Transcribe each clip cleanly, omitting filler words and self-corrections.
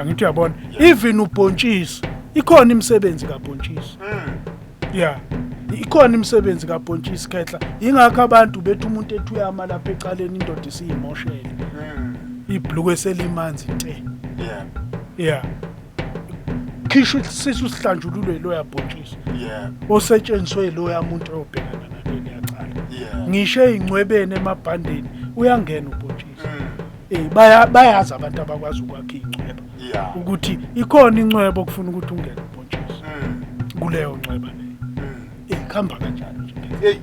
Angithi uyabona, even ubhontshisi, ikhona imisebenzi kabhontshisi. Yeah, ikhona imisebenzi kabhontshisi, khehla. Ingakho abantu bethi umuntu ethi uyama lapha ecaleni, indoda isiyimoshele, ibhluku eselimanzi te. Yeah, khishwa isisu sihlanjululwe loya bhontshisi osetshenziswe loya muntu oyobhekana naleli yacala. Ngisho ey'ncwebeni, emabhandeni, uyangena ubhontshisi. Bayazi abantu abakwazi ukwakha iy'ncweba ukuthi ikhona incweba okufuna ukuthi ungene ubhontshisi kuleyo ncweba leyo. Kuhamba kanjalo nje. Hey.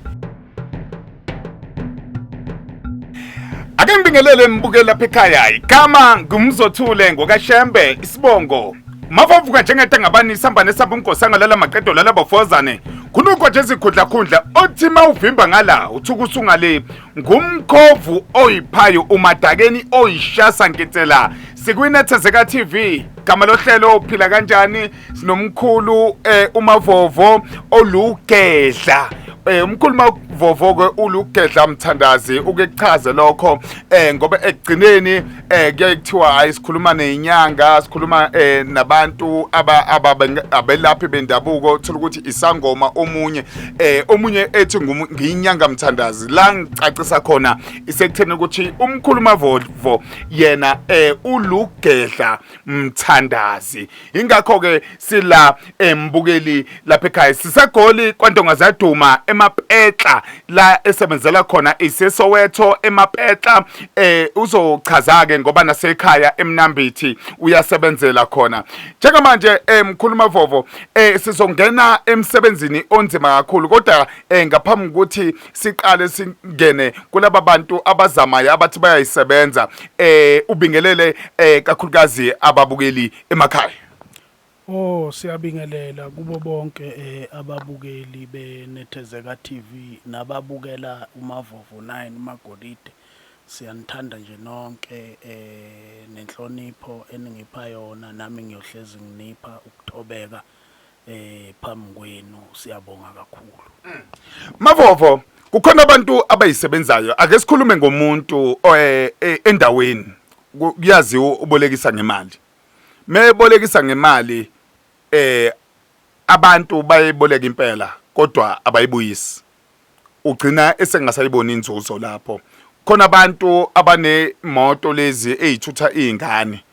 Ake ngibingelele mbukeli lapha ekhaya. Igama ngumzothule ngokaShembe, isibongo Mavovuka njengentangabani isamba nesamba umgosanga lala maqedo lala bafozane. Khulukho nje izikhundla khundla othi mawuvimba ngala uthuka usungale ngumkhovu oyiphayo umadakeni oyishasa nkitsela. Sikwinethezeka TV, gama lohlelo uphila kanjani, sinomkhulu uMavovo olugedla. Umkhulu Mavovo ke ulugedla mthandazi, uke kuchaze lokho ngoba ekugcineni kuyaye kuthiwa hayi, sikhuluma nezinyanga, sikhuluma nabantu abelaphi bendabuko, thola ukuthi isangoma omunye, omunye ethi ngiyinyanga mthandazi. La ngicacisa khona isekutheni ukuthi umkhulu Mavovo yena ulugedla mthandazi. Ingakho ke sila, embukeli lapha ekhaya, sisegoli kwaNtonga Zaduma eMapetla, la esebenzela khona iseSoweto eMapetla. Uzochaza ke ngoba nasekhaya eMnambithi uyasebenzela khona. Njengamanje, mkhulu Mavovo, sizongena emsebenzini onzima kakhulu, kodwa ngaphambi kokuthi siqale singene kulaba bantu abazamayo abathi bayayisebenza, ubingelele kakhulukazi ababukeli emakhaya. Oh, siyabingelela kubo bonke ababukeli beNethezeka TV nababukela uMavovo 9 uMagolide. Siyanithanda nje nonke nenhlonipho eningipha yona, nami ngiyohlezi nginipha ukuthobeka phambi kwenu. Siyabonga kakhulu. Mavovo, kukhona abantu abayisebenzayo. Ake sikhulume ngomuntu endaweni kuyaziwa ubolekisa ngemali. Mebolekisa ngemali, abantu bayiboleka impela kodwa abayibuyisi. Ugcina esengasayiboni inzuzo lapho. Khona abantu abanemoto lezi ezithutha izingane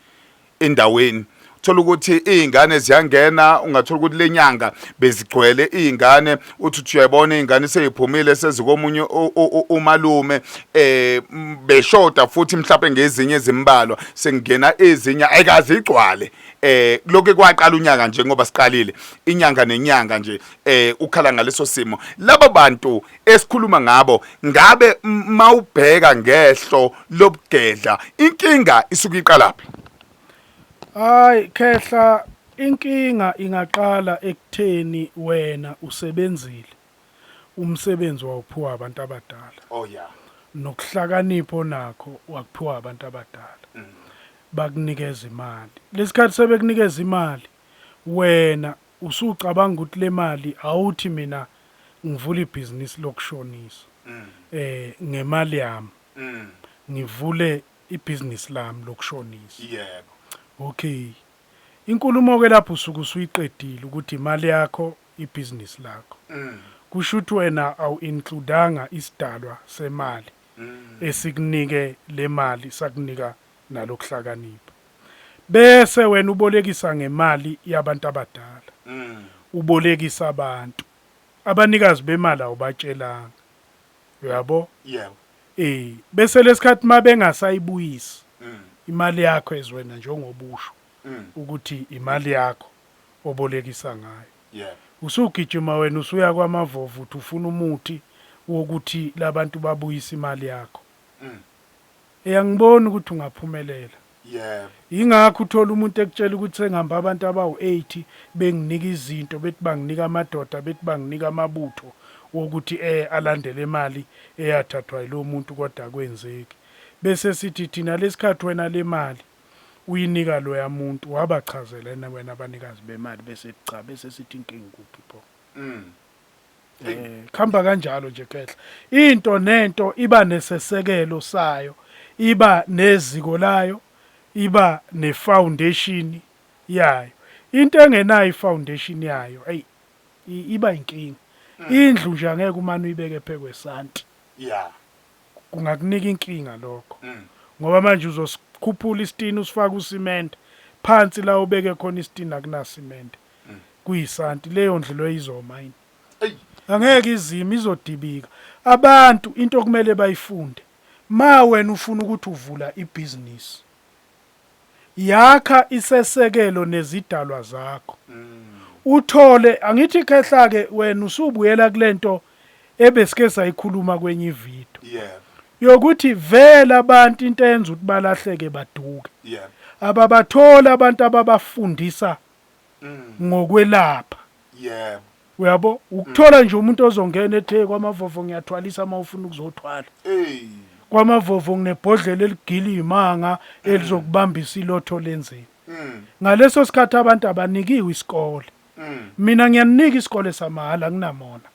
endaweni, thola ukuthi izingane ziyangena, ungathola ukuthi lenyanga bezigcwele izingane, uthi uyayibona izingane seyiphumile sezikomunye umalume, beshoda futhi mhlawumbe ngezinye ezimbalwa, sengena ezinye ayikaze igcwale. Lokho kwaqala unyaka nje, ngoba siqalile inyanga nenyanga nje ukhala ngaleso simo. Labo bantu esikhuluma ngabo, ngabe mawubheka ngehlo lobugedla, inkinga isuke iqalaphi? Hayi khehla, inkinga ingaqala ekutheni wena usebenzile umsebenzi wawuphiwa abantu abadala. Nokuhlakanipha onakho wakuphiwa abantu abadala. Bakunikeza imali. Lesikhathi sebekunikeza imali, wena usucabanga ukuthi le mali, awuthi mina ngivula ibhizinisi lokushonisa ngemali yami, ngivule ibhizinisi lami lokushonisa. Okay, inkulumo ke lapho usuke usuyiqedile ukuthi imali yakho, ibhizinisi lakho. Kusho ukuthi wena awu-includanga isidalwa semali esikunike le mali, sakunika nalokuhlakanipha, bese wena ubolekisa ngemali yabantu abadala, ubolekisa abantu, abanikazi bemali awubatshelanga, uyabo? Yebo. Bese lesikhathi mabengasayibuyisi imali yakho ezwena, njengobusho ukuthi imali yakho obolekisa ngayo, usugijima wena usuya kwaMavovo uthi ufuna umuthi wokuthi labantu babuyise imali yakho. Eyangibona ukuthi ungaphumelela. Ingakho uthola umuntu ekutshela ukuthi sengihamba abantu abawu-80 benginika izinto, bethi banginika amadoda, bethi banginika amabutho wokuthi alandele imali eyathathwa yilo muntu, kodwa akwenzeki. Bese sithi thina lesikhathi wena le mali uyinika loya muntu, wabachazela wena abanikazi bemali? Bese cha, bese sithi inkinga kuphi pho? Khamba kanjalo nje khehla. Into nento iba nesesekelo sayo, iba neziko layo. Iba ne-foundation yayo. Into engenayo i-foundation yayo, eyi, iba inkinga. Indlu nje angeke umane uyibeke phezu kwesanti. Kungakunika inkinga lokho. Ngoba manje uzosikhuphula isitini usifake usimende. Phansi la ubeke khona isitini akunasimende. Kuyisanti, leyo ndlu leyo izoma yini? Angeke izime, izodibika. Abantu into okumele bayifunde, ma wena ufuna ukuthi uvula ibhizinisi, yakha isesekelo nezidalwa zakho. Uthole, angithi khehla-ke wena usubuyela kulento ebesike sayikhuluma kwenye ividiyo. Yokuthi vele abantu into eyenza ukuthi balahleke baduke. Ababatholi abantu ababafundisa ngokwelapha. Uyabo? Ukuthola nje umuntu ozongena ethi hey kwamavovo ngiyathwalisa uma ufuna ukuzothwala. Kwamavovo nginebhodlela eligila imanga elizokubambisa ilotho lenzeni. Ngaleso sikhathi abantu abanikiwe isikole. Mina ngiyaninika isikole samahhala nginamona.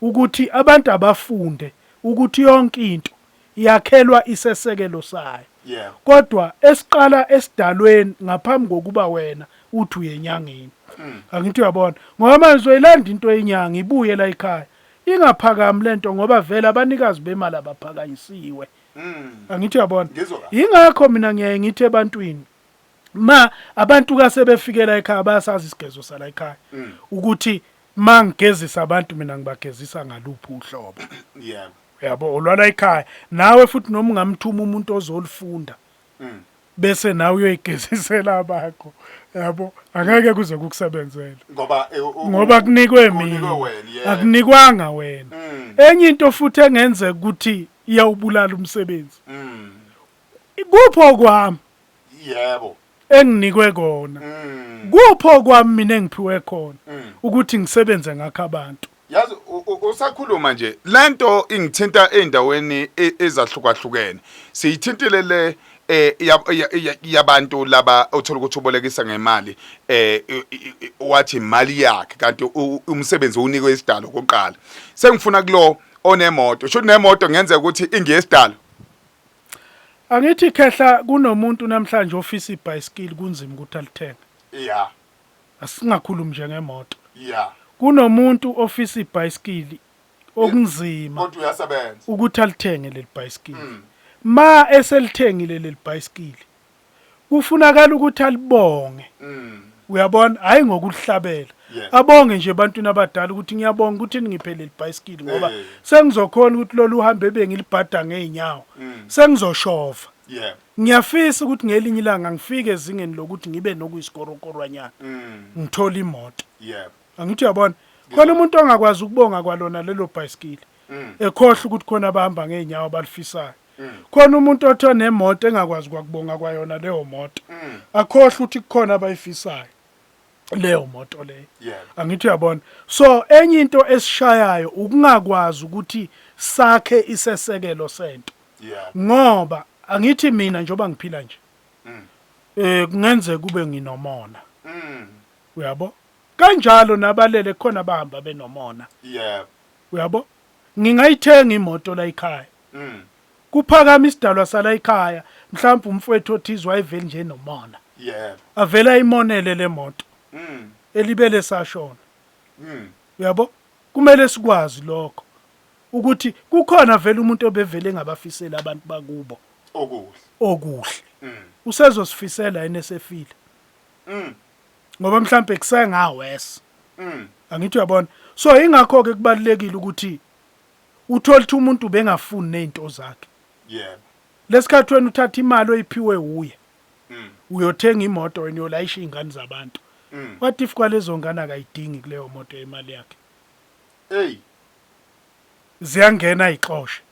Ukuthi abantu abafunde ukuthi yonke into yakhelwa isesekelo sayo. Kodwa esiqala esidalweni ngaphambi kokuba wena uthi uyenyangeni. Angithi uyabona, ngoba manje uzoyilanda into yenyanga ibuye la ekhaya. Ingaphakami lento ngoba vele abanikazi bemali abaphakanyisiwe. Angithi uyabona. Ingakho mina ngiyaye ngithi ebantwini, ma abantu kasebefikela ekhaya bayasazi isigezo sala ekhaya ukuthi ma ngigezisa abantu mina ngibagezisa ngaluphi uhlobo. Uyabo, olwala ekhaya nawe futhi noma ungamthuma umuntu ozolifunda bese nawe uyoyigezisela abakho, yabo, angeke kuze kukusebenzele ngoba ngoba kunikwe kunikwe mina, wena, yebo. Akunikwanga wena. Enye into futhi engenzeka ukuthi iyawubulala umsebenzi, kupho kwami enginikwe kona, kupho kwami mina engiphiwe khona ukuthi ngisebenze ngakho abantu. Yazi usakhuluma nje lento ingithinta endaweni ezahlukahlukene. Siyithintile le yabantu laba othola ukuthi ubolekisa ngemali, wathi imali yakhe kanti umsebenzi unikwe isidalo kokuqala. Sengifuna kulo onemoto, shuthi nemoto ngenzeka ukuthi ingeyesidalo. Angithi khehla, kunomuntu namhlanje ofisa ibhayisikili, kunzima ukuthi alithenge. Asingakhulumi nje ngemoto. Kunomuntu ofisa ibhayisikili okunzima Kodwa uyasebenza. ukuthi alithenge leli bhayisikili. Ma eselithengile leli bhayisikili, kufunakala ukuthi alibonge. Uyabona, hayi ngokulihlabela. Abonge nje ebantwini abadala ukuthi ngiyabonga ukuthi ningiphe leli bhayisikili ngoba sengizokhona ukuthi lolu hambe ebengilibhada ngeenyawo. Sengizoshova. Ngiyafisa ukuthi ngelinye ilanga ngifike ezingeni lokuthi ngibe nokuyisikorokoroanyana. Ngithola imoto. Angithi uyabona, khona umuntu ongakwazi ukubonga kwalona lelo bhayisikili. Ekhohlwa ukuthi khona abahamba ngeenyawo abalifisayo. Khona umuntu othe nemoto engakwazi kwakubonga kwayona leyo moto. Akhohlwa ukuthi kukhona abayifisayo leyo moto leyo. Angithi uyabona. So enye into esishayayo ukungakwazi ukuthi sakhe isesekelo sento. Ngoba angithi mina njengoba ngiphila nje, kungenzeka kube nginomona. Uyabo? Kanjalo nabalele khona bahamba benomona. Uyabo? Ngingayithenga imoto la ekhaya. Kuphakama isidalwa sala ekhaya, mhlawumbe umfowethu othize wayevele nje nomona. Avela ayimonele le moto. Elibele sashona. Uyabo? Kumele sikwazi lokho ukuthi kukhona vele umuntu obevele engabafiseli abantu bakubo Okuhle. Okuhle. Usezosifisela yena esefile. Ngoba mhlambe kusengawes. Angithi uyabona. So ingakho ke kubalulekile ukuthi uthole ukuthi umuntu ubengafuni nezinto zakhe. Lesikhathi wena uthatha imali oyiphiwe uye. Uyothenga imoto wena uyolayisha izingane zabantu. What if kwalezo ngane akayidingi kuleyo moto yemali yakhe? Hey. Ziyangena ixoshe.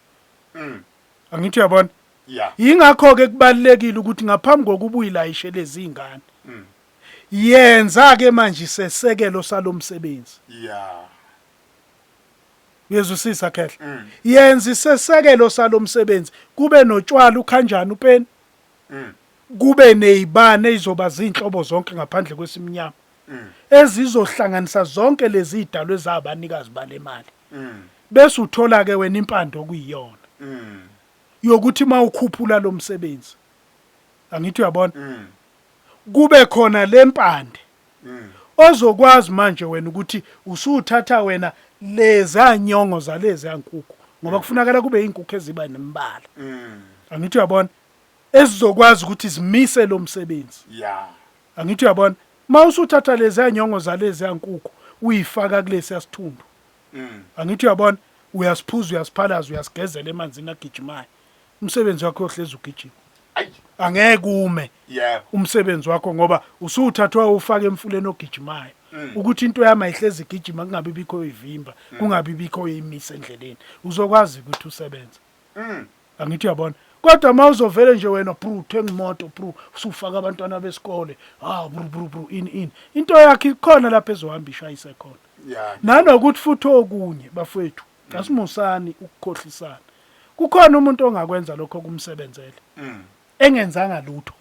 Angithi uyabona? Yeah. Yingakho ke kubalulekile ukuthi ngaphambi kokuba uyilayishe lezi zingane, yenza ke manje isesekelo salomsebenzi. Uyezwisisa khehla? Yenza isesekelo salomsebenzi, kube notshwala ukhanjani upeni. Kube nezibane ezizoba zinhlobo zonke ngaphandle kwesimnyama. Ezizohlanganisa zonke lezi zidalwe zabanikazi balemali. Bese uthola ke wena impande okuyiyona. Yokuthi mawukhuphula lo msebenzi. Angithi uyabona? Kube khona lempande ozokwazi manje wena ukuthi usuthatha wena leza nyongo zalezi nkukhu, ngoba kufunakala kube izinkukhu eziba nembala. Angithi uyabona? Ezizokwazi ukuthi zimise lo msebenzi. Angithi uyabona? Mawusuthatha lezi nyongo zalezi nkukhu uyifaka kulesi sithundu. Angithi uyabona? Uyasiphuza, uyasiphalaza, uyasigezela emanzini agijimayo. Umsebenzi wakho uyohlezi ugijima. Ayi. Angeke ume. Umsebenzi wakho ngoba usuthathwa ufake emfuleni ogijimayo. Ukuthi into yami ayihlezi igijima, kungabi bikho ivimba, kungabi bikho imise endleleni. Uzokwazi ukuthi usebenze. Angithi uyabona? Kodwa mawuzovele nje wena bru thenga imoto bru usufaka abantwana besikole, ah bru bru bru in in. Into yakhe ikhona lapha ezohamba ishayise khona. Nanokuthi futhi okunye bafowethu, asimusani ukukhohlisana. Kukhona umuntu ongakwenza lokho kumsebenzele. Engenzanga lutho.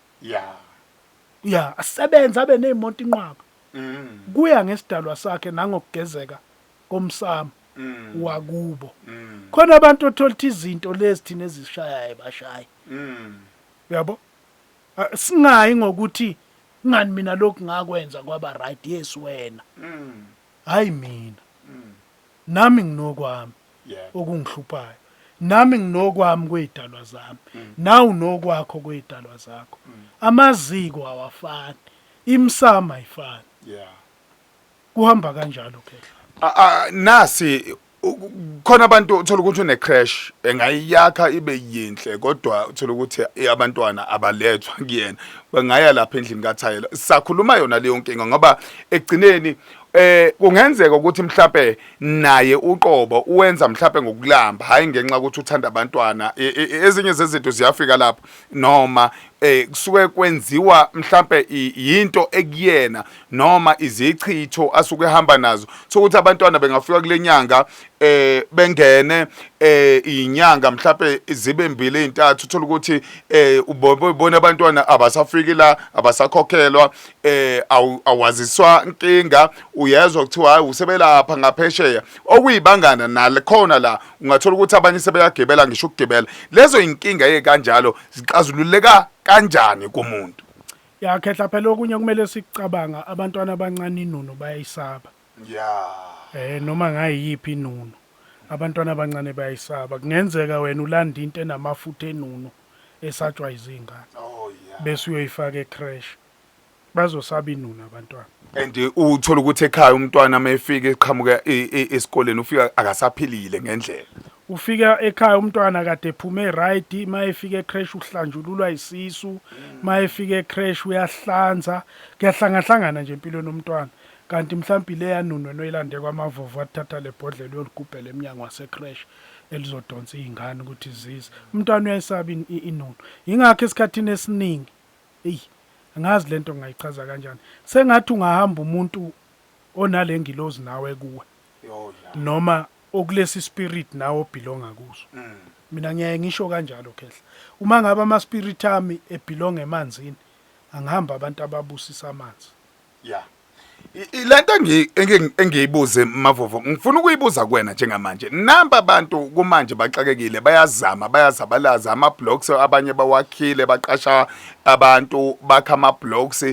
Ya, asebenza abe nezimoto inqwaba. Kuya ngesidalwa sakhe nangokugezeka komsamo wakubo. Khona abantu othola ukuthi izinto lezi thina ezishayayo bashaye. Uyabo? Singayi ngokuthi ngani mina lokhu ngakwenza kwaba right, yes wena. Hayi mina. Nami nginokwami okungihluphayo. Nami nginokwami kwezidalwa zami. Nawe unokwakho kwezidalwa zakho. Amaziko awafani. Imsamo ayifani. Kuhamba kanjalo khehla. Nasi khona abantu uthola ukuthi une crash engayiyakha ibe yinhle, kodwa uthola ukuthi abantwana abalethwa kuyena, bangaya lapha endlini kaThayela. Sakhuluma yona leyo nkinga ngoba ekugcineni kungenzeka ukuthi mhlambe naye uqobo uwenza mhlambe ngokulamba, hayi ngenxa ukuthi uthanda abantwana. Ezinye zezinto ziyafika lapho noma kusuke kwenziwa mhlambe yinto ekuyena noma izichitho asuke ehamba nazo, sokuthi abantwana bengafika kule nyanga bengene inyanga mhlambe zibe mbili ezintathu, uthola ukuthi ubona abantwana abasafiki la, abasakhokhelwa, awaziswa inkinga, uyezwa kuthiwa hayi usebelapha ngaphesheya okuyibangana nalikhona la. Ungathola ukuthi abanye sebeyagibela ngisho ukugibela. Lezo inkinga ekanjalo zixazululeka kanjani kumuntu? Ya khehla, phela okunye kumele sikucabanga, abantwana abancane inunu bayayisaba. Noma ngayiphi inunu abantwana abancane bayayisaba. Kungenzeka wena ulanda into enamafutha enunu esatshwa izingane. Bese uyoyifaka ecrash. Bazosaba inunu abantwana. And uthola ukuthi ekhaya umntwana mayefika eqhamuka esikoleni ufika akasaphilile ngendlela. Ufika ekhaya umntwana kade ephume right, mayefika ecrash uhlanjululwa isisu, mayefika ecrash uyahlanza, kuyahlangahlangana nje empilweni yomntwana. Kanti mhlawumbe leya nunu wena oyilande kwamavovo wathatha le bhodlela uyoligubhela eminyango wasecrash elizodonsa izingane ukuthi zize. Umntwana uyayisaba inunu. Ingakho esikhathini esiningi, eyi angazi lento ngingayichaza kanjani. Sengathi ungahamba umuntu onale ngilozi nawe kuwe. Noma okulesi spirit nawe obelonga kuso. Mina ngiyaye ngisho kanjalo khehla. Uma ngabe ama spirit ami ebelong emanzini, angihamba abantu ababusisa amanzi. Lento engiyibuze Mavovo, ngifuna ukuyibuza kuwena njengamanje. Namba abantu kumanje baxakekile, bayazama, bayazabalaza ama blocks, abanye bawakhile, baqasha abantu bakha ama blocks,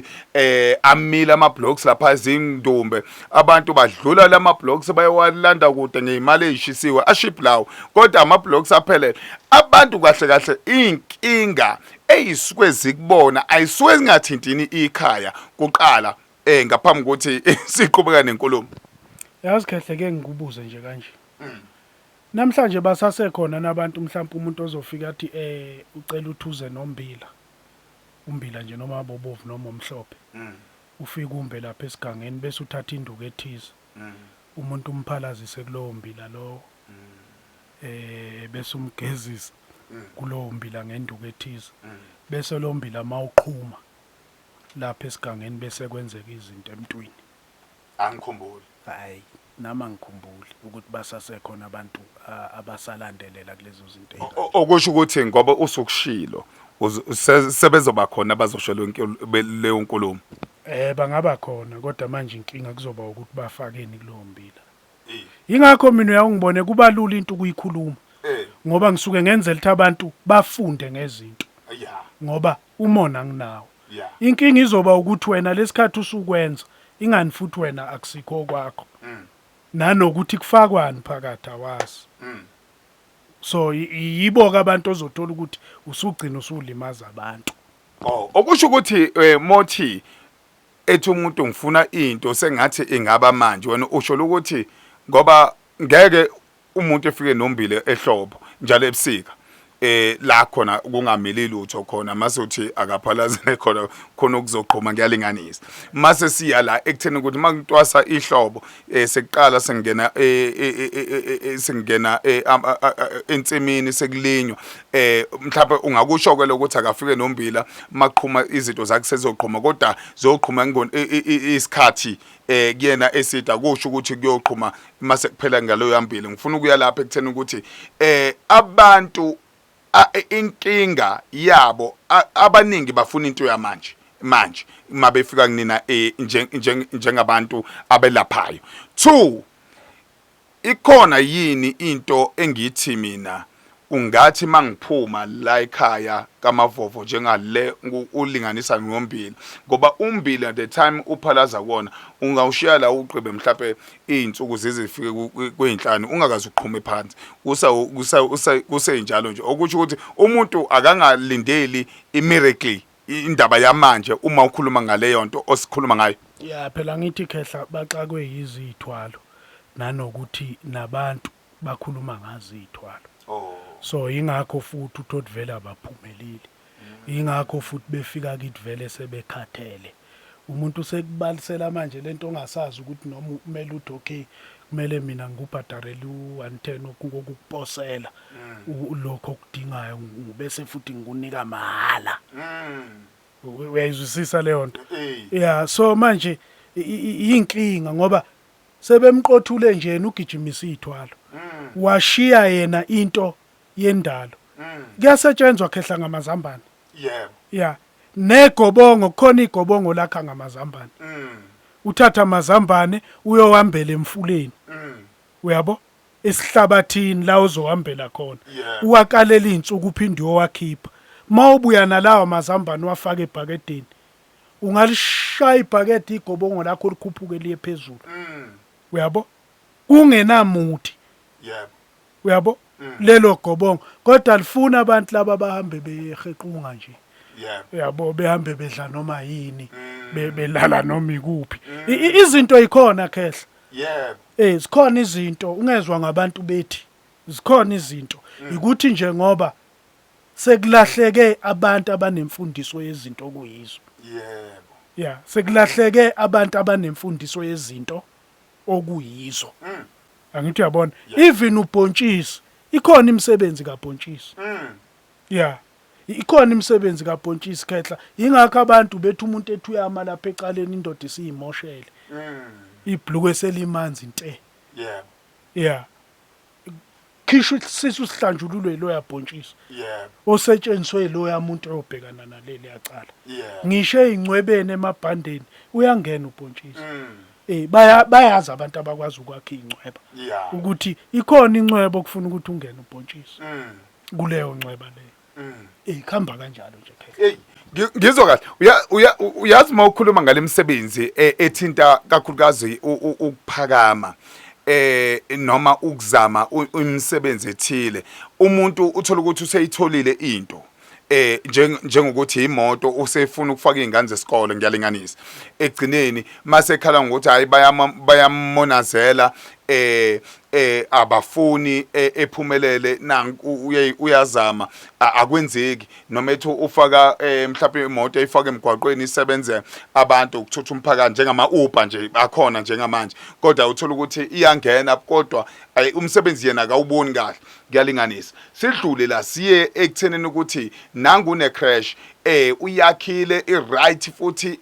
amile ama blocks lapha izindumbe. Abantu badlula lama blocks bayowalanda kude ngezimali ezishisiwe, aship lawo. Kodwa ama blocks aphelele. Abantu kahle kahle inkinga eyisuke zikubona ayisuke zingathintini ikhaya kuqala ngaphambi kokuthi siqhubeka nenkulumo. Yazi khehle, ke ngikubuze nje kanje. Namhlanje basasekhona nabantu mhlawumbe umuntu ozofika athi ucela uthuze nombila. Umbila nje noma bobovu noma omhlophe. Ufika umbe lapha esigangeni bese uthatha induku ethize. Umuntu umphalazise kulowo mbila lowo. Bese umgezisa kulowo mbila ngenduku ethize. Bese lo mbila mawuqhuma lapha esigangeni bese kwenzeka izinto emntwini. Angikhumbuli. Hayi, nami angikhumbuli ukuthi basasekhona abantu abasalandelela kulezo zinto ey'kanje. Okusho ukuthi ngoba usukushilo sebezoba khona abazosho leyo nkulumo. Bangaba khona, kodwa manje inkinga kuzoba ukuthi bafakeni kulowo mbila. Ingakho mina uyawungibone kuba lula into ukuyikhuluma. Ngoba ngisuke ngenzela ukuthi abantu bafunde ngezinto. Ngoba umona nginawo. Inkinga izoba ukuthi wena lesikhathi usukwenza ingani futhi wena akusikho kwakho. Nanokuthi kufakwani phakathi awazi. So yibo ke abantu ozothola ukuthi usugcina usulimaza abantu. Oh, okusho ukuthi mothi ethi umuntu ngifuna into sengathi ingaba manje, wena usho ukuthi ngoba ngeke umuntu efike nombile ehlobo njalo ebusika la khona kungamili lutho khona, mase uthi akaphalazele khona khona ukuzoqhuma, ngiyalinganisa. Mase siya la ekutheni ukuthi makutwasa ihlobo sekuqala sengena sengena ensimini sekulinywa, mhlawumbe ungakusho ke lokuthi akafike nombila maqhuma izinto zakhe sezoqhuma, kodwa zoqhuma isikhathi kuyena esida kusho ukuthi kuyoqhuma mase kuphela ngalo yambili. Ngifuna ukuya lapha ekutheni ukuthi abantu inkinga yabo abaningi bafuna into yamanje manje mabefika kunina njengabantu abelaphayo. Two, ikhona yini into engithi mina ungathi mangiphuma la ekhaya kaMavovo njengale ulinganisa ngombila, ngoba umbila the time uphalaza kuwona ungawushiya la ugqibe mhlawumbe iy'nsuku zize zifike kwey'nhlanu ungakaze uqhume phansi, kusenjalo nje, okusho ukuthi umuntu akangalindeli i-miracle, indaba yamanje uma ukhuluma ngaleyo nto osikhuluma ngayo. Ya, phela ngithi khehla, baxakwe yizithwalo nanokuthi nabantu bakhuluma ngazo iy'thwalo. So ingakho futhi uthoti vele abaphumeleli, ingakho futhi befika kithi vele sebekhathele. Umuntu usekubalisela manje lento ongasazi ukuthi noma kumele uthi okay, kumele mina ngikubhadarele u-110 kokukuposela lokho okudingayo, bese futhi ngikunika mahhala. Uyayizwisisa leyo nto? Ya, so manje iyinkinga ngoba sebemqothule nje, yena ugijimisa iy'thwalo, washiya yena into yendalo. Kuyasetshenzwa khehla ngamazambane. Ya, negobongo kukhona, igobongo lakha ngamazambane. Uthatha amazambane uyohambela emfuleni, uyabo, esihlabathini la uzohambela khona, uwakalela iy'nsuku, uphinde uyowakhipha. Uma ubuya nalawa mazambane uwafake ebhakedeni, ungalishaya ibhakede, igobongo lakho likhuphuke liye phezulu, uyabo, kungenamuthi. Uyabo, lelo gobongo kodwa lifuna abantu laba bahambe behequnga nje, uyabo, behambe bedla noma yini, belala noma ikuphi. Izinto ikhona khehla. Zikhona izinto, ungezwa ngabantu bethi zikhona izinto, ukuthi nje ngoba sekulahleke abantu abanemfundiso yezinto okuyizo. Ya, sekulahleke abantu abanemfundiso yezinto okuyizo. Angithi uyabona, even ubhontshisi, ikhona imisebenzi kabhontshisi. Ya, ikhona imisebenzi kabhontshisi khehla. Ingakho abantu bethi umuntu ethi uyama lapha ecaleni, indoda isiyimoshele, ibhluku eselimanzi nte. Ya, khishwa isisu sihlanjululwe loya bhontshisi osetshenziswe loya muntu oyobhekana naleli yacala. Ngisho ey'ncwebeni, emabhandeni uyangena ubhontshisi. Bayazi abantu abakwazi ukwakha iy'ncweba ukuthi ikhona incweba okufuna ukuthi ungene ubhontshisi kuleyo ncweba leyo. Kuhamba kanjalo nje khehla. Hey, ngizwa kahle. Uyazi uma ukhuluma ngale misebenzi ethinta kakhulukazi ukuphakama noma ukuzama imisebenzi ethile, umuntu uthola ukuthi useyitholile into njengokuthi imoto, usefuna ukufaka izingane zesikole, ngiyalinganisa. Egcineni mase ekhala ngokuthi hayi, bayamonazela, abafuni ephumelele, nanku uyazama akwenzeki, noma ethi ufaka mhlawumbe imoto eyifaka emgwaqweni isebenze abantu ukuthutha umphakathi njengama Uber nje akhona njengamanje, kodwa uthola ukuthi iyangena kodwa umsebenzi yena akawuboni kahle, kuyalinganisa. Sidlule la siye ekuthenini ukuthi nangu une crash, uyakhile i-right futhi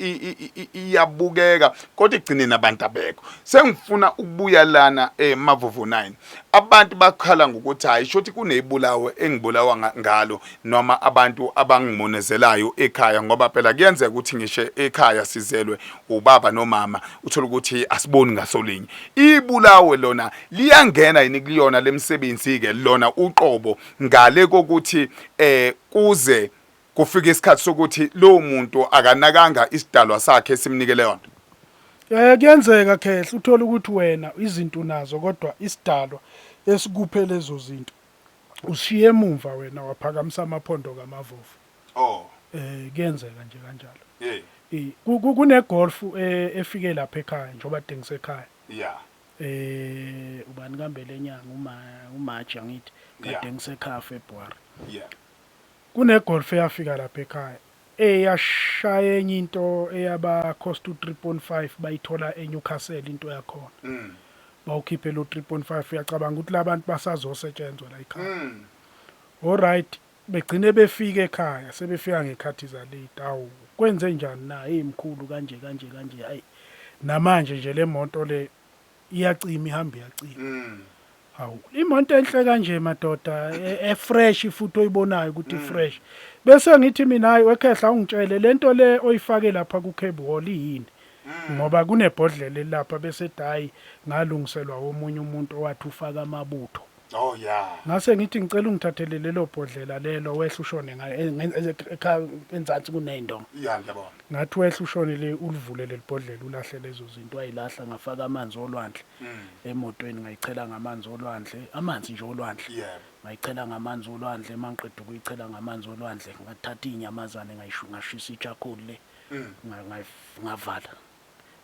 iyabukeka, kodwa egcineni abantu abekho. Sengifuna ukubuya lana eMavovo 9. Abantu bakhala ngokuthi hayi, shothi kunezibulawo engibulawa ngalo noma abantu abangimonezelayo ekhaya, ngoba phela kuyenzeka ukuthi ngisho ekhaya sizelwe ubaba nomama, uthola ukuthi asiboni ngasolinye. Ibulawe lona liyangena yini kuyona lemsebenzi ke lona uqobo, ngale kokuthi kuze Kufika isikhathi sokuthi lowo muntu akanakanga isidalwa sakhe esimnikele yona. Kuyenzeka khehla uthole ukuthi wena izinto unazo kodwa isidalwa esikuphe lezo zinto ushiye emumva wena waphakamisa amaphondo kamavovo. Oh. Kuyenzeka nje kanjalo. Yeah. Kune golf efike lapha ekhaya njengoba kade ngisekhaya. Yeah. Ubani kambe lenyanga uma uMarch angithi kade ngisekhaya February. Yeah. Kune golf eyafika lapha ekhaya eyashaya enye into eyaba cost u3.5 bayithola eNewcastle into yakhona. Bawukhiphe lo 3.5 uyacabanga ukuthi labantu basazosetshenzwa la ekhaya. Alright begcine befika ekhaya sebefika ngekhathi zalate awu kwenze njani na hey mkhulu kanje kanje kanje hayi namanje nje le moto le iyacima ihamba iyacima. Hawu imoto enhle kanje madoda e-fresh futhi oyibonayo ukuthi fresh. Bese ngithi mina hayi wekhehla ungitshele lento le oyifake lapha ku cab wall iyini. Ngoba kunebhodlela elapha bese ethi hayi ngalungiselwa omunye umuntu owathi ufaka amabutho. Oh yeah. Ngase ngithi ngicela ungithathele lelo bhodlela lelo wehle ushone ngayo ekhaya enzansi kuney'ndonga. Yeah ngiyabona. Ngathi wehle ushone le ulivule leli bhodlela ulahle lezo zinto wayilahla ngafaka amanzi olwandle emotweni ngayichela ngamanzi olwandle amanzi nje olwandle. Yebo. Ngayichela ngamanzi olwandle mangiqeda ukuyichela ngamanzi olwandle ngathatha iy'nyamazane ngashisa i-charcoal le ngavala.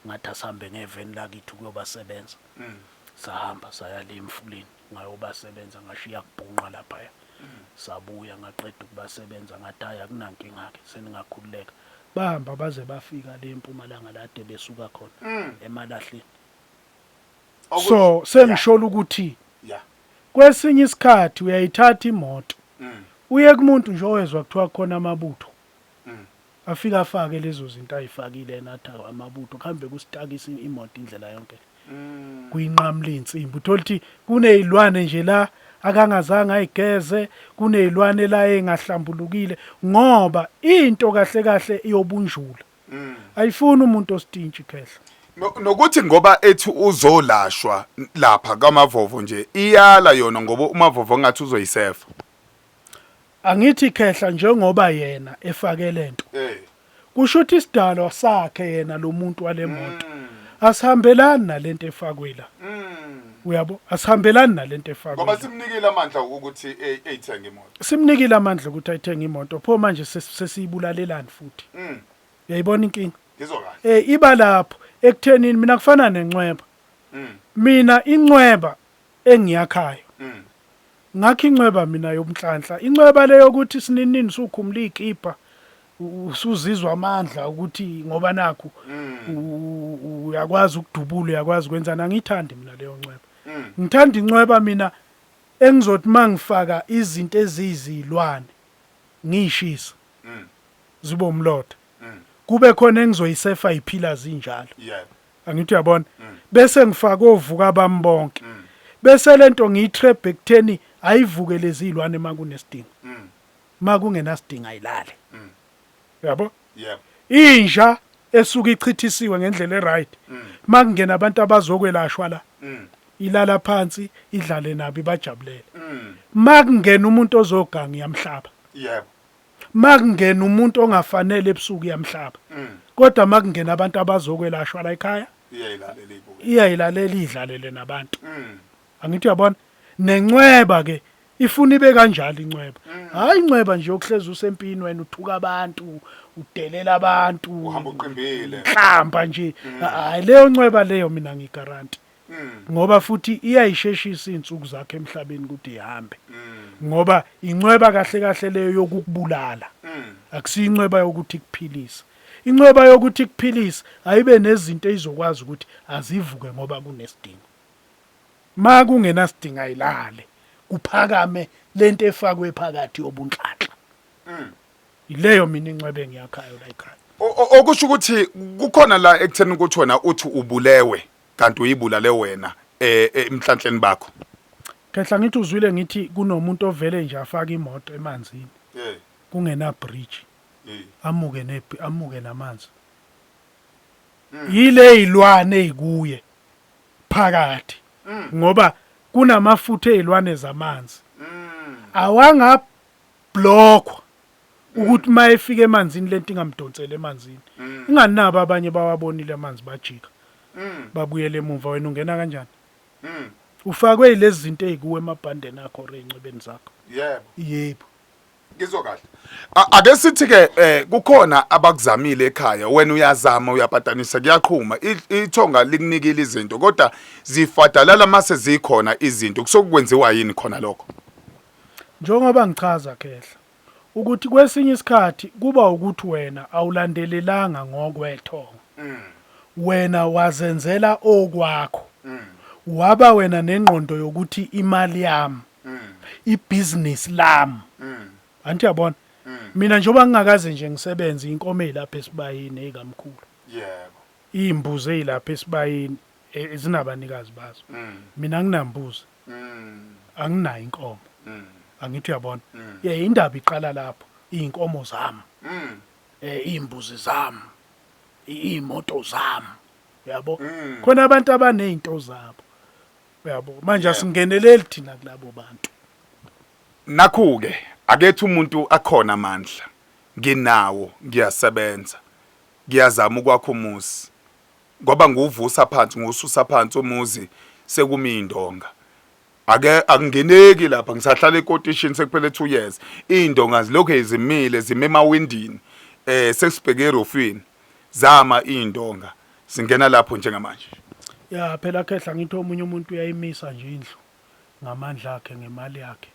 Ngathi asihambe ngeveni lakithi ukuyobasebenza. Sahamba saya le emfuleni ngayobasebenza ngashiya kubhunqa laphaya. Sabuya ngaqeda ukubasebenza ngathi hhayi akunankinga-ke seningakhululeka. Bahamba baze bafika le eMpumalanga la kade besuka khona emalahleni. So sengisholo ukuthi kwesinye isikhathi uyayithatha imoto uye kumuntu nje owezwa kuthiwa kukhona amabutho Afike afake lezo zinto ayifakile yena athi amabutho kuhambe kusitakisa imoto indlela yonke kuyinqamula iy'nsimbi uthole ukuthi kuney'lwane nje la akangazange ayigeze kuney'lwane la engahlambulukile ngoba into kahle kahle iyobunjula ayifuni umuntu ositintshi khehla. Nokuthi ngoba ethi uzolashwa lapha kaMavovo nje iyala yona ngoba uMavovo ngathi uzoyisefa. Angithi khehla njengoba yena efake lento. Eh. Kusho ukuthi isidalwa sakhe yena lo muntu walemoto asihambelani nalento efakwe la. Uyabo? Asihambelani nalento efakwe. Ngoba simnikile amandla ukuthi eyithenge imoto. Simnikile amandla ukuthi ayithenge imoto. Pho manje sesiyibulalelani futhi? Uyayibona inkinga? Ngizwa kahle. Eh iba lapho ekuthenini mina kufana nencweba. Mina incweba engiyakhayo. Ngakha incweba mina yobunhlanhla. Incweba le yokuthi sininini usukhumula iy'kibha usuzizwa amandla ukuthi ngoba nakhu uyakwazi ukudubula uyakwazi ukwenzani angiyithandi mina leyo ncweba. Ngithanda incweba mina engizothi mangifaka izinto eziyizilwane ngiyishisa zibe umlotha. Kube khona engizoyisefa iphila zinjalo. Yebo. Angithi uyabona? Bese ngifaka ovuka bami bonke. Bese lento ngiyitrap ekutheni ayivuke lezi zilwane makunesidingo. Makungenasidingo ayilale. Uyabo? Yebo. Inja esuke ichithisiwe ngendlela eright. Makungena abantu abazokwelashwa la. Ilala phansi idlale nabo ibajabulele. Makungena umuntu ozoganga iyamhlaba. Yebo. Makungena umuntu ongafanele ebusuku iyamhlaba. Kodwa makungena abantu abazokwelashwa la ekhaya Iyayilalela ibuke. Iyayilalela idlalele nabantu. Angithi uyabona? Nencweba ke ifuna ibe kanjalo incweba. Hayi incweba nje yokuhlezi usempini wena uthuka abantu, udelela abantu. Uhamba uqimbile. Hlamba nje. Hayi leyo ncweba leyo mina ngigaranti. Ngoba futhi iyayisheshisa izinsuku zakhe emhlabeni ukuthi ihambe. Ngoba incweba kahle kahle leyo yokukubulala. Akusiyo incweba yokuthi ikuphilise. Incweba yokuthi ikuphilise ayibe nezinto ezizokwazi ukuthi azivuke ngoba kunesidingo. Ma kungenasidingo ayilale kuphakame lento efakwe phakathi yobunhlanhla. Yileyo mina incweba engiyakhayo la ekhaya. Okusho ukuthi kukhona la ekutheni ukuthi wena uthi ubulewe kanti uyibulale wena eh emhlanhleni bakho. Khehla ngithi uzwile ngithi kunomuntu ovele nje afake imoto emanzini. Eh. Kungena bridge. Eh. Amuke ne amuke namanzi. Yile izilwane ezikuye phakathi. Ngoba kunamafutha ezilwane zamanzi. Awanga blockwa. Ukuthi uma efika emanzini lento ingamdonsela emanzini. Ingani nabo abanye bawabonile amanzi bajika. Babuyele emumva wena ungena kanjani? Ufakwe yilezi zinto ezikuwe emabhandeni akho or ey'ncwebeni zakho. Yebo. Yebo. Ngizwa kahle. Ake sithi ke kukhona abakuzamile ekhaya wena uyazama uyapatanisa kuyaqhuma ithonga likunikile izinto kodwa zifadalala mase zikhona izinto kusokwenziwa yini khona lokho? Njengoba ngichaza khehla ukuthi kwesinye isikhathi kuba ukuthi wena awulandelelanga ngokwethonga. Wena wazenzela okwakho. Waba wena nengqondo yokuthi imali yami ibhizinisi lami. Anti uyabona? Mina njengoba ngingakaze nje ngisebenze inkomo ezilapha esibayeni ezikamkhulu. Yebo. Izimbuzi ezilapha esibayeni zinabanikazi bazo. Mina nginambuzi. Anginayo inkomo. Angithi uyabona? Yeah, indaba iqala lapho. Izinkomo zami. Izimbuzi zami. Iy'moto zami. Uyabo? Khona abantu abanezinto zabo. Uyabo? Manje asingeneleli thina kulabo bantu. Nakhu-ke akethe umuntu akhona amandla nginawo ngiyasebenza ngiyazama ukwakha umuzi ngoba ngiwuvusa phansi ngiwususa phansi umuzi sekumi indonga ake akungeneki lapha ngisahlala ekotishini sekuphele 2 years indonga zilokhu zimile zime emawindini sesibheke erofini zama indonga singena lapho njengamanje. Ya phela khehla ngithi omunye umuntu uyayimisa nje indlu ngamandla akhe ngemali yakhe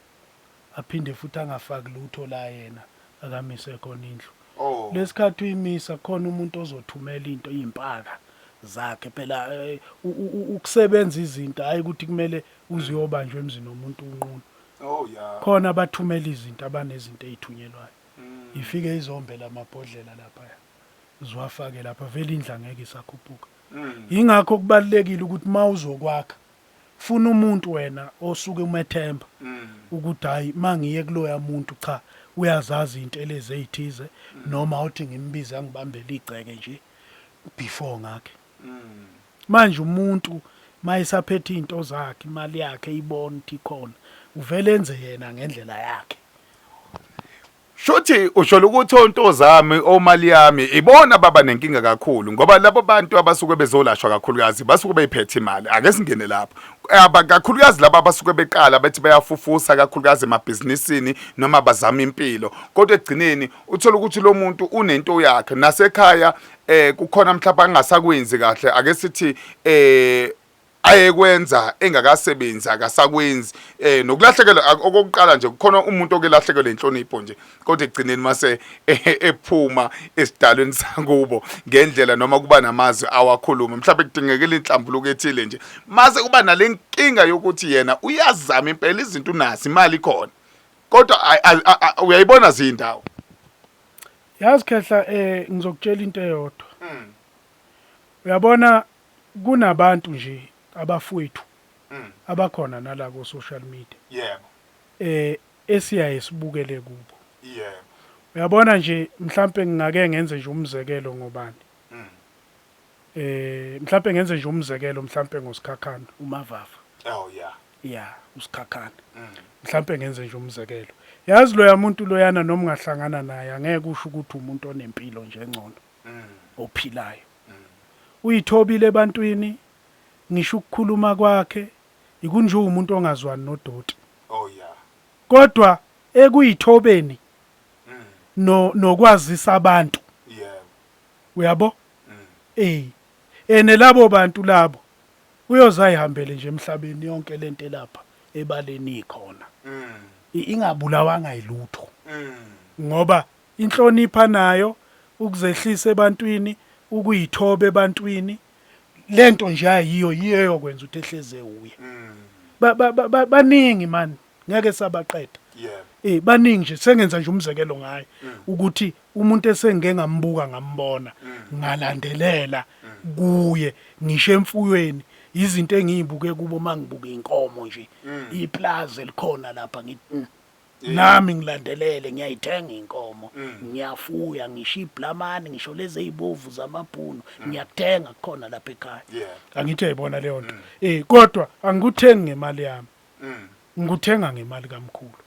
aphinde futhi angafaki lutho la yena akamise khona indlu. Oh. Lesikhathi uyimisa khona umuntu ozothumela into izimpaka zakhe phela ukusebenza izinto hayi ukuthi kumele uze uyobanjwa emzini womuntu unqunu. Oh yeah. Khona abathumela izinto abanezinto ezithunyelwayo. Ifike izombela amabhodlela lapha. Ziwafake lapha vele indlu angeke isakhuphuka. Yingakho kubalulekile ukuthi mawuzokwakha funa umuntu wena osuke umethemba ukuthi hayi mangiye kuloya muntu cha uyazazi intelezi ezithize noma uthi ngimbize angibambele igceke nje before ngakhe. Manje umuntu mayesaphethe izinto zakhe imali yakhe ibona ukuthi ikhona uvele enze yena ngendlela yakhe. Shuthi usho ukuthi ontozami omali yami ibona baba nenkinga kakhulu ngoba labo bantu abasuke bezolashwa kakhulukazi basuke beyiphethe imali ake singene lapho aba kakhulukazi laba abasuke beqala bethi bayafufusa kakhulukazi emabhizinisini noma bazama impilo kodwa ekugcineni uthola ukuthi lo muntu unento yakhe nasekhaya kukhona mhlawumbe angasakwenzi kahle ake sithi ayekwenza engakasebenzi akasakwenzi nokulahlekelwa okokuqala nje kukhona umuntu okelahlekelwe inhlonipho nje kodwa ekugcineni mase ephuma esidalweni sakubo ngendlela noma kuba namazwi awakhuluma mhlawumbe kudingekile inhlambuluko ethile nje mase kuba nalenkinga yokuthi yena uyazama impela izinto unazo imali ikhona kodwa uyayibona zindawo. Yazi khehla ngizokutshela into eyodwa. Uyabona kunabantu nje abafowethu abakhona nala ko social media. Yebo. Esiyaye sibukele kubo. Yebo. Uyabona nje mhlambe ngingake ngenze nje umzekelo ngobani. Mhlambe ngenze nje umzekelo mhlambe ngoSikhakhane uMavava. Oh yeah. Yeah, uSikhakhane. Mhlambe ngenze nje umzekelo. Yazi loya muntu loyana noma ungahlangana naye angeke usho ukuthi umuntu onempilo nje engcono. Ophilayo. Uyithobile ebantwini ngisho ukukhuluma kwakhe ikunje umuntu ongazwani nodoti. Oh yeah. Kodwa ekuyithobeni no nokwazisa abantu. Yebo. Uyabo? Ene labo bantu labo uyozayihambele nje emhlabeni yonke lento elapha ebaleni ikhona. Ingabulawanga yilutho. Ngoba inhlonipha nayo ukuzehlisa ebantwini, ukuyithoba ebantwini, lento nje ayiyo yiyo eyokwenza ukuthi ehleze uye. Baningi man ngeke sabaqeda. Yebo. Baningi nje sengenza nje umzekelo ngaye ukuthi umuntu esengike ngambuka ngambona ngalandelela kuye ngisho emfuyweni izinto engizibuke kubo mangibuka inkomo nje iplaza elikhona lapha ngithi nami ngilandelele ngiyayithenga inkomo ngiyafuya ngisho iblamani ngisho lezi ezibovu zamabhunu ngiyakuthenga kukhona lapha ekhaya. Angithi uyayibona leyo nto. Kodwa angikuthengi ngemali yami. Ngikuthenga ngemali kamkhulu.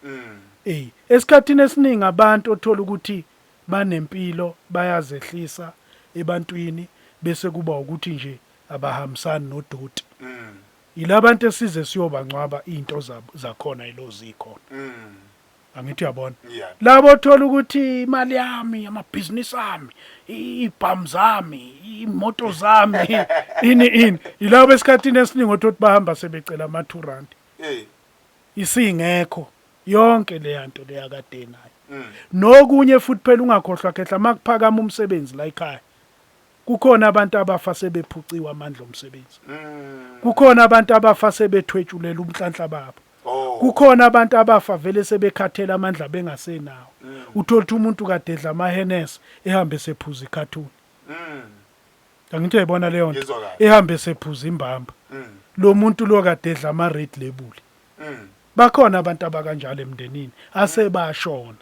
Eh, esikhathini esiningi abantu othola ukuthi banempilo bayazehlisa ebantwini bese kuba ukuthi nje abahambisani nodoti. Yilabantu esize siyobangcwaba izinto zabo zakhona yilo zikhona. Angithi uyabona. Labo othola ukuthi imali yami, amabhizinisi ami, ibhamu zami, imoto zami, ini ini. Yilabo esikhathini esiningi othola ukuthi bahamba sebecela ama 2 rand. Isingekho yonke leya nto leya kade nayo. Nokunye futhi phela ungakhohlwa khehla makuphakama umsebenzi la ekhaya. Kukhona abantu abafa sebephuciwe amandla omsebenzi. Kukhona abantu abafa sebethwetshulela umhlanhla babo. Oh. Kukhona abantu abafa vele sebekhathele amandla bengasenawo. Uthola ukuthi umuntu kade edla amahenesi ehambe sephuza ikhathuni. Angithi uyayibona leyo nto. Ngizwa kahle. Ehambe sephuza imbamba. Lo muntu lo kade edla ama red label. Bakhona abantu abakanjalo emndenini asebashona.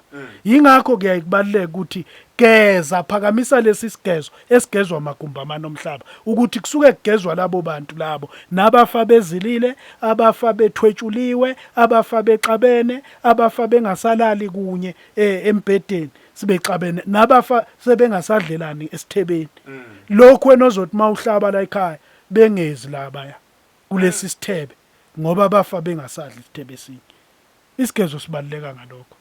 Yingakho kuyaye kubaluleke ukuthi geza, phakamisa lesi sigezo esigezwa amagumbi amane omhlaba ukuthi kusuke kugezwa labo bantu labo nabafa bezilile, abafa bethwetshuliwe, abafa bexabene, abafa bengasalali kunye eh, embhedeni sibexabene nabafa sebengasadlelani esithebeni. Lokhu wena ozothi mawuhlaba la ekhaya bengezi labaya kulesi sithebe ngoba bafa bengasadli isithebe esinye. Isigezo sibaluleka ngalokho.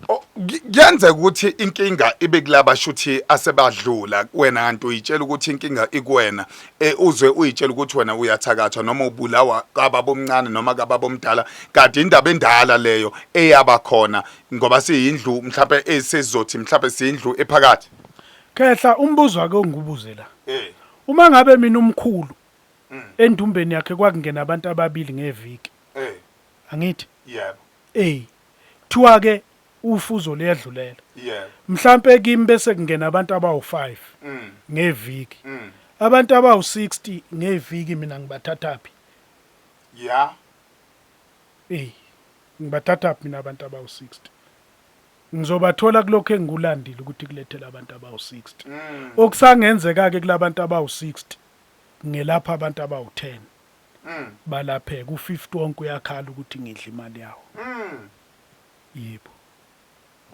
Oh, Kuyenzeka ukuthi inkinga ibe kulaba shuthi asebadlula wena kanti uyitshela ukuthi inkinga ikuwena eh uzwe uyitshela ukuthi wena uyathakathwa noma ubulawa kababa omncane noma kababa omdala kanti indaba endala leyo eyaba khona ngoba siyindlu mhlawumbe esizothi mhlawumbe siyindlu ephakathi. Khehla umbuzo ake ungibuze la. Eh. Uma ngabe mina umkhulu endumbeni yakhe kwakungena abantu ababili ngeviki. Eh. Angithi? Yebo. Eh. Kuthiwa ke ufuzo luyadlulela. Yebo. Mhlampe kimi bese kungena abantu abawu-5 ngeviki. Abantu abawu-60 ngeviki mina ngibathathaphi? Yeah. Eh. Ngibathathaphi mina abantu abawu-60? Ngizobathola kulokhu engikulandile ukuthi kulethele abantu abawu-60. Okusangenzeka ke kulabantu abawu-60 ngelapha abantu abawu-10. Balapheke u-50 wonke uyakhala ukuthi ngidla imali yawo. Yebo.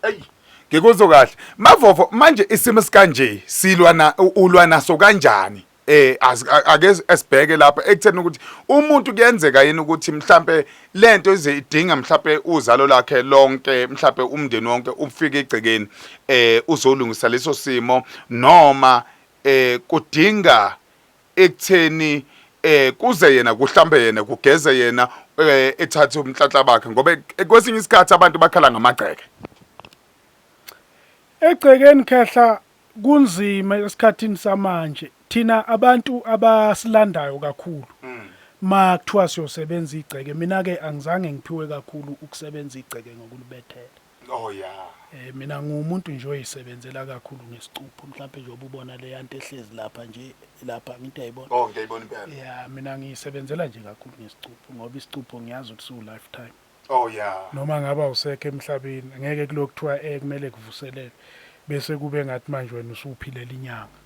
Ey, ngikuzwa kahle. Mavovo manje isimo esikanje silwa na ulwa naso kanjani? Eh ake esibheke lapha ekutheni ukuthi umuntu kuyenzeka yini ukuthi mhlambe lento ize idinga mhlambe uzalo lakhe lonke mhlambe umndeni wonke ufike egcekeni eh uzolungisa leso simo noma eh kudinga ekutheni eh kuze yena kuhlambe yena kugeze yena eh, ethathe umhlanhla bakhe ngoba kwesinye isikhathi abantu bakhala ngamagceke. Egcekeni khehla kunzima esikhathini samanje thina abantu abasilandayo kakhulu ma kuthiwa siyosebenza igceke mina ke angizange ngiphiwe kakhulu ukusebenza igceke ngokulibethela. Oh yeah. Eh mina ngumuntu nje oyisebenzela kakhulu ngesicupho mhlawumbe nje obubona le yanto ehlezi lapha nje lapha nginto ayibona. Oh ngiyayibona impela. Yeah mina ngiyisebenzela nje kakhulu ngesicupho ngoba isicupho ngiyazi ukuthi siwu lifetime. Oh yeah. Noma ngabe awusekho emhlabeni ngeke kulokhu kuthiwa eh kumele kuvuselelwe bese kube ngathi manje wena usuphilela inyanga.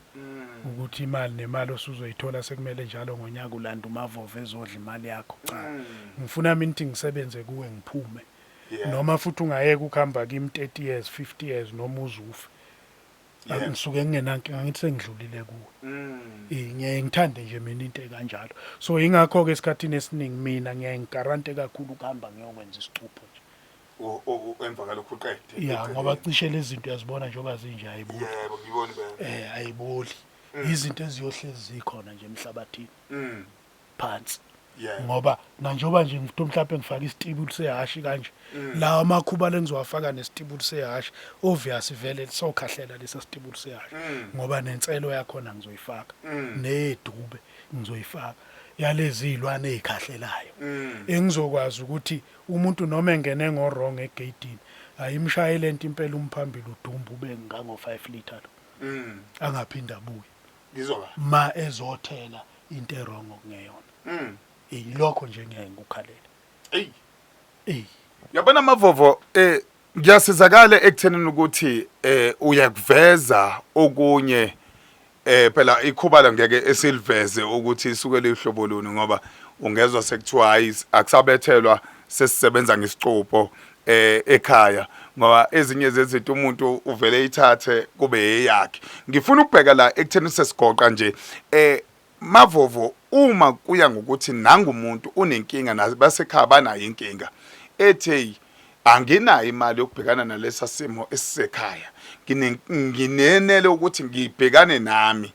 Ukuthi imali nemali osuzoyithola sekumele njalo ngonyaka ulanda umavovo ezodla imali yakho. Cha. Ngifuna mina ukuthi ngisebenze kuwe ngiphume. Yeah. Noma futhi ungayeka ukuhamba kimi 30 years 50 years noma uzufe. Yeah. Ngisuke ngingenankinga ngithi sengidlulile kuwe. Eh ngiyaye ngithande nje mina into ekanjalo. So ingakho ke esikhathini esiningi mina ngiyaye ngigarante kakhulu ukuhamba ngiyokwenza isicupho nje. Emva kalokhu uqede. Ya ngoba cishe lezi zinto uyazibona njengoba zinje ayiboli. Yebo ngibona impela. Eh ayiboli. Izinto eziyohlezi zikhona nje emhlabathini phansi. Yeah. Ngoba nanjengoba nje ngifuna mhlawumbe ngifake isitibuli sehashi kanje. Lawa amakhuba lengizowafaka nesitibuli sehashi obvious vele sokhahlela lesa sitibuli sehashi ngoba nenselo yakhona ngizoyifaka nedube ngizoyifaka yalezi zilwane ezikhahlelayo engizokwazi ukuthi umuntu noma engene ngo wrong egeyidini ayimshaye lento impela umphambili udumbu ube ngango 5 liter lo angaphinda abuye Ngizwa kahle. ma ezothela into e-wrong okungeyona. Yilokho nje engiyaye ngikukhalele. Eyi. Eyi. Yabona Mavovo eh ngiyasizakala ekuthenini ukuthi eh uyakuveza okunye eh phela ikhubalo ngeke esiliveze ukuthi isuke lihlobo luni ngoba ungezwa sekuthiwa hayi akusabethelwa sesisebenza ngesicupho. Ekhaya ngoba ezinye zezinto umuntu uvele eyithathe kube eyakhe. Ngifuna ukubheka la ekutheni sesigoqa nje, Mavovo, uma kuya ngokuthi nangumuntu unenkinga nabasekhaya banayo inkinga ethi hey, anginayo imali yokubhekana nalesa simo esisekhaya, nginenele ukuthi ngibhekane nami,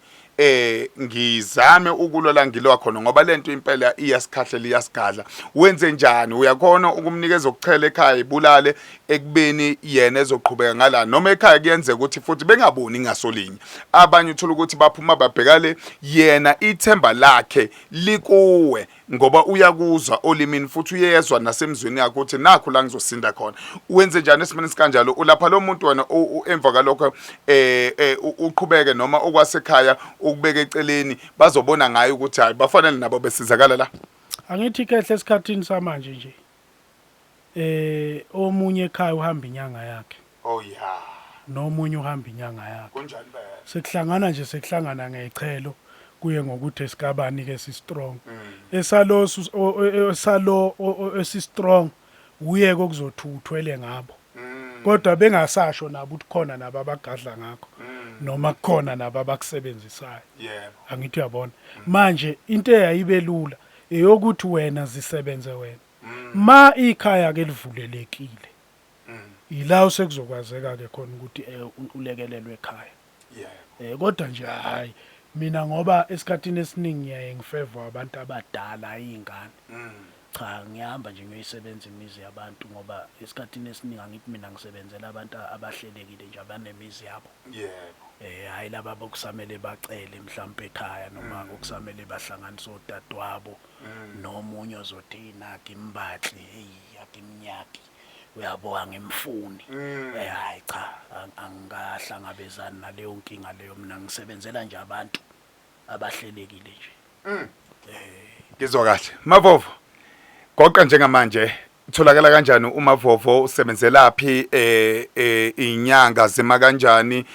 ngizame ukulwa la ngilwa khona, ngoba lento impela iyasikhahlela, iyasigadla. Wenze njani? Uyakhona ukumnikeza ukuchela ekhaya ibulale ekubeni yena ezoqhubeka ngala, noma ekhaya kuyenzeka ukuthi futhi bengaboni ngasolinye? Abanye uthola ukuthi baphuma babheka le, yena ithemba lakhe likuwe ngoba uyakuzwa olimini futhi uyezwa nasemzweni yakhe ukuthi nakho la ngizosinda khona. Wenze njani esimeni sikanjalo? Ulapha lo muntu wena, emva kalokho uqhubeke noma okwasekhaya ukubeka eceleni, bazobona ngayo ukuthi hayi, bafanele nabo besizakala la? Angithi kehle, esikhathini samanje nje omunye ekhaya uhamba inyanga yakhe. Oh yeah. Nomunye uhamba inyanga yakhe. Kunjani bese? Sekuhlangana nje, sekuhlangana ngechelo, kuye ngokuthi esikabani ke si strong. Esalo esalo esi strong uye kokuzothi uthwele ngabo. Kodwa bengasasho nabo ukuthi khona nabo abagadla ngakho noma kukhona nabo abakusebenzisayo. Angithi uyabona. Manje into eyayibe lula eyokuthi wena zisebenze wena. Ma ikhaya ke livulelekile, ila sekuzokwazeka ke khona ukuthi ulekelelwe ekhaya. Kodwa nje hayi mina, ngoba esikhathini esiningi ngiyaye ngifavor abantu abadala, izingane. Cha, ngiyahamba nje ngiyoyisebenza imizi yabantu, ngoba esikhathini esiningi angithi mina ngisebenzela abantu abahlelekile nje, abanemizi yabo. Hayi laba bokusamele bacele mhlawumbe ekhaya noma okusamele bahlanganise odadewabo nomunye ozothi inaki imbatli, hey, akimnyaki, uyabo, angimfuni. Hayi cha, angikahlangabezani naleyo nkinga leyo. Mina ngisebenzela nje abantu abahlelekile nje. Ngizwa kahle. Mavovo, goqa njengamanje, tholakala kanjani uMavovo, usebenzelaphi, inyanga zima kanjani,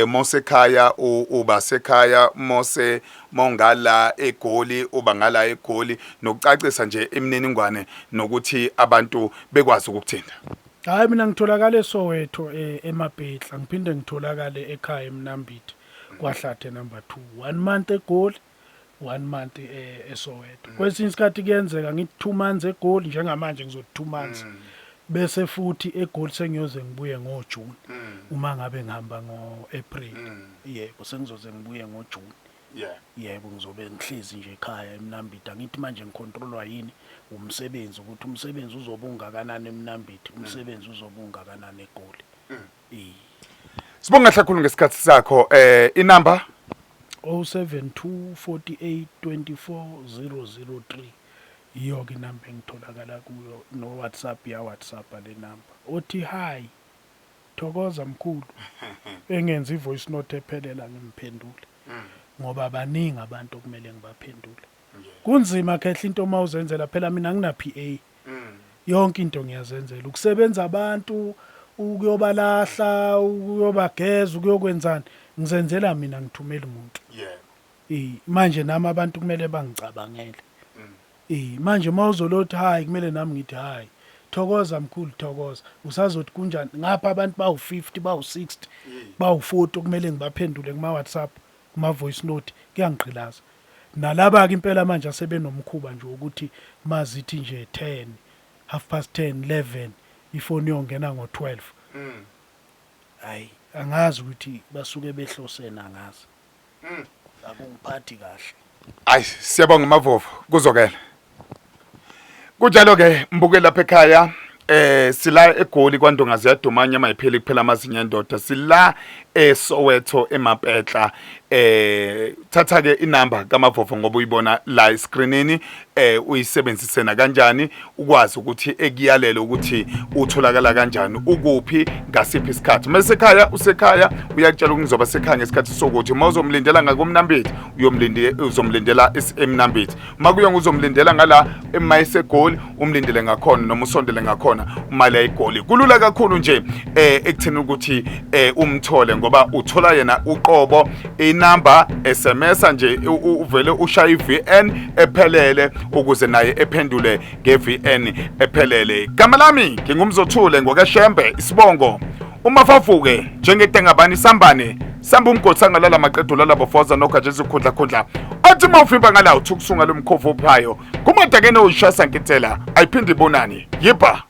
mosekhaya uba sekhaya, mose mongala eGoli uba ngala eGoli, nokucacisa nje imininingwane nokuthi abantu bekwazi ukukuthinta? Hayi, mina ngitholakala eSoweto, eMapetla, ngiphinde ngitholakale ekhaya eMnambithi, kwaHlathe number 2. One month eGoli, one month eSoweto. Kwesinye isikhathi kuyenzeka ngithi 2 months eGoli, njengamanje ngizothi 2 months, bese futhi eGoli sengiyoze ngibuye ngoJune. Uma ngabe ngihamba ngoApril, yebo, sengizoze ngibuye ngoJune. Yebo, ngizobe ngihlezi nje ekhaya eMnambithi. Angithi manje ngicontrolwa yini? Umsebenzi, ukuthi umsebenzi uzobe ungakanani eMnambithi, umsebenzi uzobe ungakanani eGoli. Eh. Sibonga kakhulu ngesikhathi sakho. Inamba? 072 48 24 003, iyo ke inamba engitholakala kuyo, no WhatsApp ya WhatsApp le number. Othi hi, thokoza mkhulu, engenza ivoice note ephelela ngimphendule, ngoba baningi abantu okumele ngibaphendule. Kunzima khehla into uma uzenzela phela. Mina ngina PA, yonke into ngiyazenzela, ukusebenza abantu, ukuyobalahla, ukuyobageza, ukuyokwenzani, ngizenzela mina, ngithumela umuntu. Manje nami abantu kumele bangicabangele. Manje mawuzolothi hayi, kumele nami ngithi hayi, thokoza mkhulu, thokoza, usazothi kunjani ngapha abantu bawu50, bawu60, bawu40 okumele ngibaphendule kuma WhatsApp, kuma voice note, kuyangigqilaza. Nalaba ke impela manje asebenomkhuba nje ukuthi mazithi nje 10, half past 10, 11, ifoni yongena ngo12. Hayi, angazi ukuthi basuke behlosena, angazi. Akungiphathi kahle. Ayi, siyabonga Mavovo, kuzokela. Kunjalo ke mbuke lapha ekhaya, sila eGoli kwaNdonga ziyaduma, inyama ipheli kuphela amazinyo endoda. Sila eSoweto eMapetla. Thatha ke inamba kaMavovo ngoba uyibona la escreenini, uyisebenzise na kanjani ukwazi ukuthi ekuyalele ukuthi utholakala kanjani, ukuphi, ngasiphi isikhathi. Mase ekhaya usekhaya, uyakutshela ukuthi ngizoba sekhaya ngesikhathi sokuthi. Uma uzomlindela ngakomnambithi, uyomlindela, uzomlindela emnambithi. Uma kuye uzomlindela ngala emayiseGoli, umlindele ngakhona noma usondele ngakhona. khona uma la eGoli. Kulula kakhulu nje ekutheni ukuthi umthole, ngoba uthola yena uqobo inamba, SMS nje, uvele ushaye iVN ephelele ukuze naye ephendule ngeVN ephelele. Igama lami nginguMzothule ngokaShembe, isibongo uMafafuke njengedengabani sambane samba umgodi sangalala maqedo lala bofoza nogajeza izikhundla khundla athi uma uvimba ngala uthukusunga lomkhovu ophayo kumadakeni oyishasa nkithela ayiphinde ibonani yibha.